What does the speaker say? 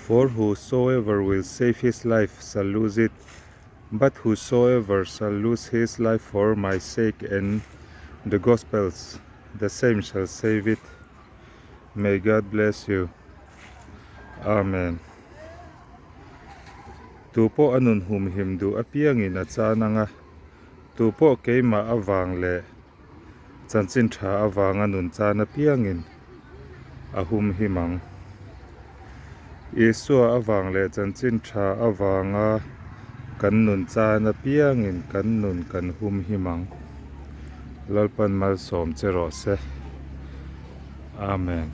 For whosoever will save his life shall lose it, but whosoever shall lose his life for my sake and the gospel's, the same shall save it. May God bless you. Amen. Tupawh a nun humhim duh apiangin a chan anga, tupawh keimah avang leh chanchin tha avanga nun chan apiangin a humhim ang. Isua avang leh chanchin tha avanga kan nun chan apiangin kan nun kan humhim ang. Lalpan malsawm che rawh se. Amen.